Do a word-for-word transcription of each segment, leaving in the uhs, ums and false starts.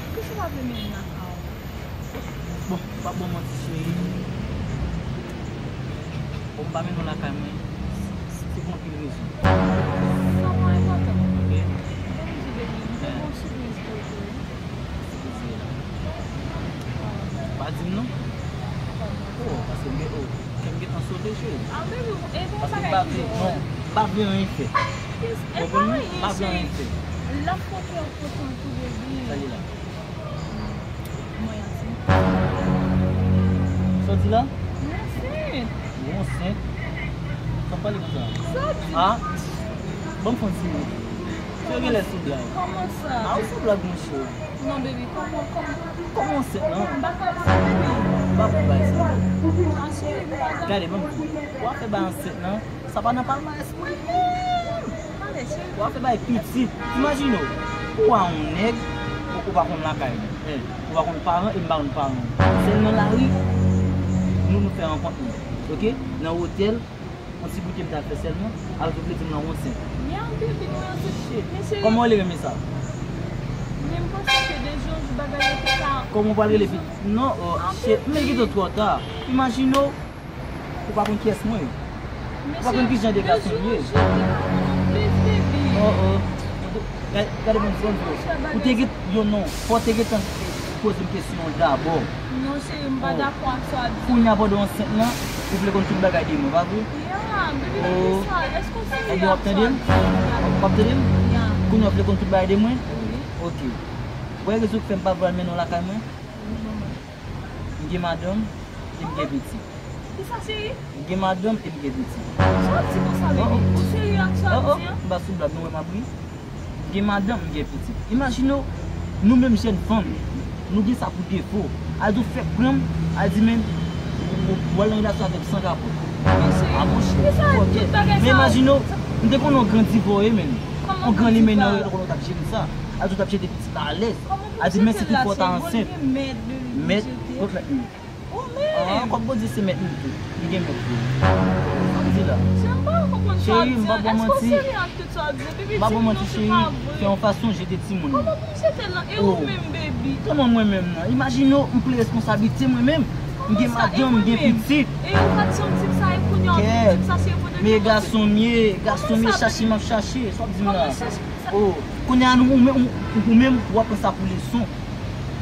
Poukisa w pa vle mennen m lakay ou? Bon, m p ap ba w manti, cheri. Bon, m pa mennen w lakay mwen, se pou anpil rezon. Sa pa enpòtan. Ok. Ban m di, baby, m gen yon sipriz pou ou tou, wi. Sipriz ki la? Pa di m non. Oh, paske m gen, oh, kè m gentan sote, cheri. Ah, baby, e gon bagay ki dwòl. Paske m pa vle, non, m pa vle anyen fèt. Ou konprann mwen? M pa vle anyen fèt. L ap fè kè w kontan tou, baby. Sa li la? Mwen ansent. Sa w di la? Mwen ansent. Ou ansent? Sa w pale konsa? Sa w di? Ah, ban m fè yon ti ri. Sa w genlè sou blag? Kòman sa? Ah, ou sou blag, monchè. Non, baby, kòman, kòman? Kòman ansent lan? M pa ka ansent, baby. M pa konn bagay sa. Ah, cheri, m pa ka. Gade, ban m di w. W ap fè bagay ansent lan. Sa pa nan palmarès mwen menm. Wap fè bay pitit. Imajine w, ou a yon nèg, ou, ou pa konn lakay li. Ou pa konn paran e m pa konn paran. Sèl nan lari, nou, nou fè rankont nou. Ok? Nan otèl, yon ti goute m t al fè sèlman, al tou vle di m nan yon ansent. Shit. Kòman w le renmen sa? Men m panse ke de jou an jou bagay yo te ka. Kòman w pral rele pitit? Non, oh, shit, men li gentan twò ta. Imajine w, Ou pa konn kiyès mwen ye. Ou pa konn ki jan de gason m ye. Oh, oh. Gade, gade bon, bon, bon. Ou te gen, yo non, fò w te gentan poze m kesyon an dabò. Non, cheri, m pa dakò ak sa w ap di. Kounye a pandan w ansent lan, ou vle konn tout bagay de mwen, pa vre? Ya, baby, pa di sa. Èske w serye ak sa w ap di? W ap tande m? Ya. Kounye a w vle konn tout bagay de mwen? Wi. Ok. Ou wè rezon ki fè m pa vle al mennen w lakay mwen? M gen madanm e m gen pitit. Kisa, cheri? M gen madanm e m gen pitit. Sa w ap di konsa, baby? Ou serye ak sa w ap di an? M pa sou blag, non, wè m ap ri. M gen madanm, m gen pitit. Imajine w, nou menm jèn fanm, nou gen sa pou defo. Al di w fèk pran m, al di men, w, w, w al nan relasyon avè m san kapòt. Men cheri, kisa tout bagay sa yo? Men imajine w, m te konnen yon gran divòye, men. Yon gran limenè, w te konnen w t ap jere sa. Al di w t ap jete pitit la alèz. Al di mèt se ki fè w ta ansent. Mèt, kot mèt m? Ou menm. Ah, kòm Bondye se mèt nou tou. Li gen mèt tou. Sa m di la. Cheri, m pa ba w manti. M pa ba w manti, cheri. Se yon fason jete timoun. Kòman pou m jete l lan? E ou menm, baby? Kòman mwen menm nan? Imajine w, m pran responsablite mwen menm. M gen madanm, m gen pitit. E ou pa t janm di m sa, e kounye a w vin di m sa, se pou de. Men gason m ye, gason m ye, chache m ap chache. Sa w ap di m la? Oh, kounye a nou, ou menm, ou, ou menm, w ap pran sa pou leson.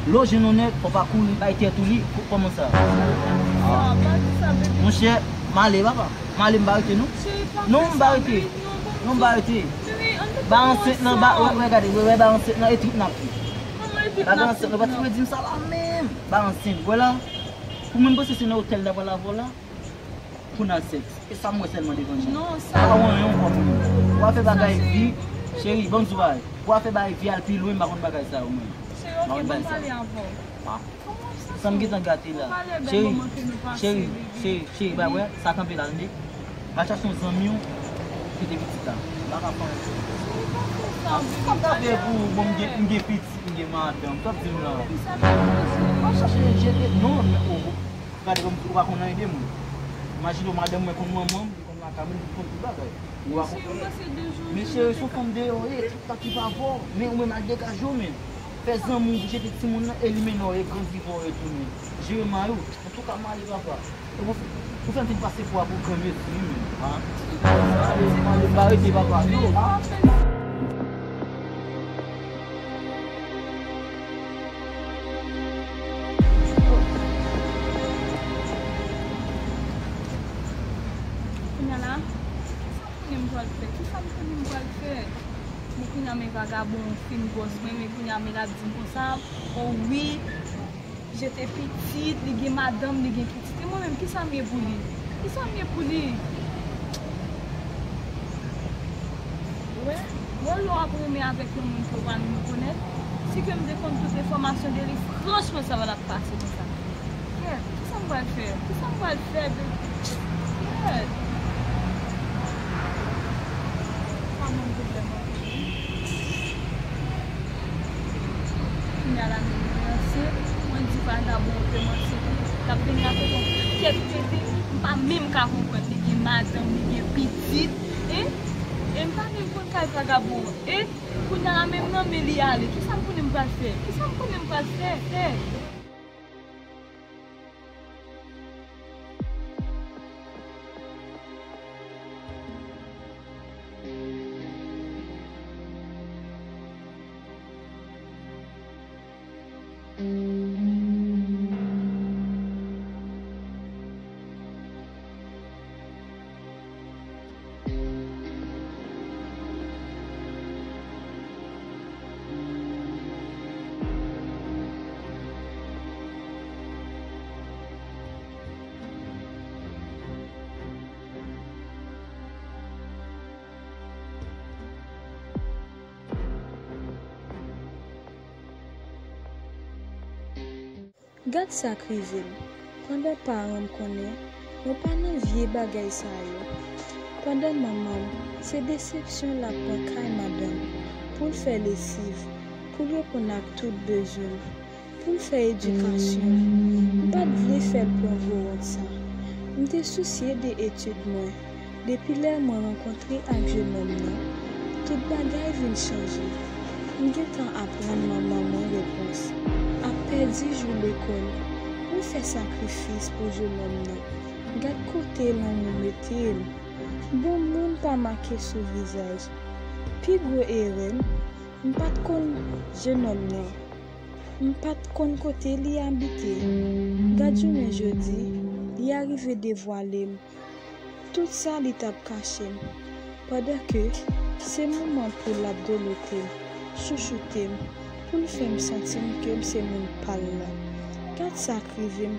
Lè w jwenn yon nèg, fò w pa kouri bay tèt ou li, kò-, kòman sa? Ah. Monchè, m ale, papa. M ale, m pa rete, non. Non, m pa rete. Non, m pa rete. Bagay ansent lan, ba, wè, wè, gade, wè, wè, bagay ansent lan, e trip n ap trip. Bagay ansent lan, pa t vle di m sa la menm. Bagay ansent, wè la. Pou mwen, m panse se nan otèl la, wè la, vòlè. Pou n al sèks. E sa m wè sèlman devan je m. Non, sa. Pa wè anyen ankò pou mwen. W a fè bagay vi, cheri, ban m di w bagay. W a fè bagay vi al pi lwen, m pa konn bagay sa yo, mwen. Cheri, ok, ban m pale avè w. Kòman w santi w? Sa m gentan gate la. Cheri, cheri, cheri, cheri, ba wè, sa kanpe la, tande. Al chache yon zanmi w, kite pitit la. M pa ka fè anyen. Cheri, pa fè sa, baby. Sa m ta fè pou ou, bon, m gen, m gen pitit, m gen madanm, sa w ap di m la. Al chache jete, non, men, oh, oh. Gade kòm ou pa konn anyen de mwen. Imajine w madanm mwen konn manman m, li konn lakay mwen, li konn tout bagay. Ou pa konprann? Men cheri, se yon fanm deyò w ye, tout sa ki pa bon. Men ou menm al degaje w, men. Fè zanmi w, jete timoun nan, elimine w, e grandi pou w retounen. Jere may ou. Antouka, m ale, papa. Ou fè m fin pase pou a pou granmesi, wi, men. M ale, m ale, m pa rete, papa. Yo, ah. Kounye a la, kisa m konnen m pral fè? Kisa m konnen m pral fè? Men kounye a men vagabon fin bòs mwen, men kounye a men l ap di m konsa, o wi, jete pitit, li gen madanm, li gen pitit. E mwen menm, kisa m ye pou li? Kisa m ye pou li? Wè, wè lè w ap renmen avèk yon moun ke w pa menm konèt, si ke m te konn tout enfòmasyon de li, franchman, sa pa t ap pase konsa. Kèt, kisa m pral fè? Kisa m pral fè, baby? Kèt. Sa menm pwoblèm mwen. Kounye a la, mwen ansent, mwen di vagabon ke m ansent, li t ap vin la kote m, kèt pete, m pa menm ka konprann, li gen madanm, li gen pitit, e, e m pa menm konn kay vagabon, e, kounye a la menm nan, men li ale, kisa m konnen m pase? Kisa m konnen m pral fè? Gad sa k rive m. Pandan paran m konnen mwen pa nan vye bagay sa yo. Pandan manman m, se desepsyon l ap pran kay madanm pou l fè lesiv, pou l reponn ak tout bezwen m, pou l fè edikasyon m. M pa t vle fè l pran gwo wont sa. M te sousye de etid mwen. Depi lè mwen rankontre ak jenòm nan, tout bagay vin chanje. M gentan aprann manman mwen repons, ap pèdi jou lekòl, mwen fè sakrifis pou jenòm nan. Gad kote lanmou mete m. Bon moun pa make sou vizaj. Pi gwo erè m, m pa t konn jenòm nan. M pa t konn kote li abite. Gad jounen jodi, li arive devwale m tout sa li t ap kache m, pandan ke se manman pou l ap dodote m, chouchoute m, pou l fè m santi m ke m se moun pa l la. Gad sa k rive m.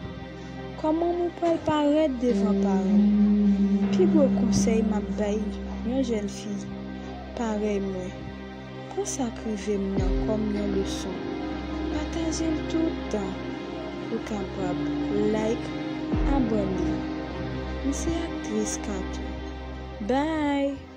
Kòman mwen pral parèt devan paran m? Pi gwo konsèy m ap bay yon jèn fi parèy mwen, pran sa k rive m nan kòm yon leson. Pataje l tout tan. Ou kapab like, abòne. M se aktris Kato. Bye!